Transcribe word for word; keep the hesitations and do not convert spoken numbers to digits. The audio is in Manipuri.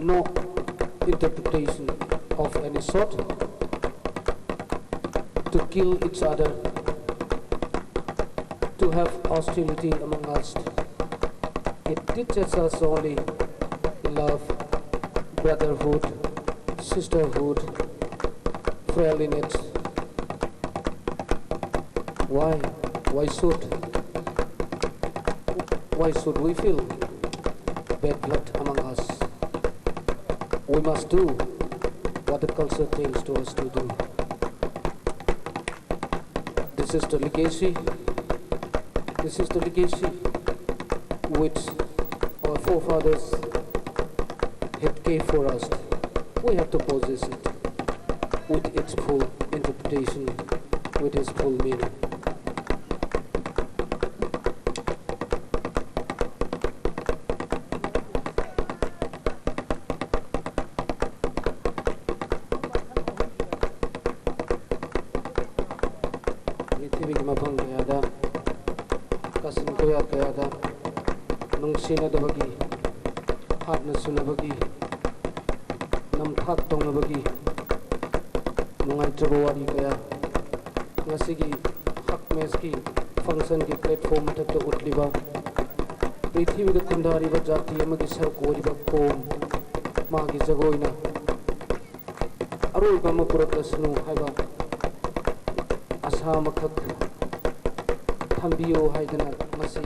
no interpretation of any sort, to kill each other, to have hostility among us. It teaches us only love, brotherhood, sisterhood, friendliness. Why? Why should? Why should we feel bad blood among us? We must do what the culture tells to us to do. This is the legacy. This is the legacy which our forefathers had gave for us. We have to possess it with its full interpretation, with its full meaning. ꯄ꯭ꯔꯤꯊꯤꯕꯤꯒꯤ ꯃꯐꯝ ꯀꯌꯥꯗ, ꯀꯥꯆꯤꯟ ꯀꯣꯌꯥ ꯀꯌꯥꯗ ꯅꯨꯡꯁꯤꯅꯗꯕꯒꯤ, ꯍꯥꯠꯅ ꯁꯨꯅꯕꯒꯤ, ꯅꯝꯊꯥꯛ ꯇꯧꯅꯕꯒꯤ ꯅꯨꯡꯉꯥꯏꯇ꯭ꯔꯕ ꯋꯥꯔꯤ ꯀꯌꯥ ꯉꯁꯤꯒꯤ ꯍꯛ ꯃꯦꯁꯀꯤ ꯐꯪꯁꯟꯒꯤ ꯄ꯭ꯂꯦꯠꯐꯣꯝ ꯃꯊꯛꯇ ꯎꯠꯂꯤꯕ, ꯄ꯭ꯔꯤꯊꯤꯕꯤꯗ ꯈꯨꯟꯗꯥꯔꯤꯕ ꯖꯥꯇꯤ ꯑꯃꯒꯤ ꯁꯔꯨꯛ ꯑꯣꯏꯔꯤꯕ ꯀꯣꯝ, ꯃꯥꯒꯤ ꯖꯒꯣꯏꯅ ꯑꯔꯣꯏꯕ ꯑꯃ ꯄꯨꯔꯛꯂꯁꯅꯨ ꯍꯥꯏꯕ ꯑꯁꯥ ꯑꯃꯈꯛ ꯊꯝꯕꯤꯌꯨ ꯍꯥꯏꯗꯅ ꯃꯁꯤ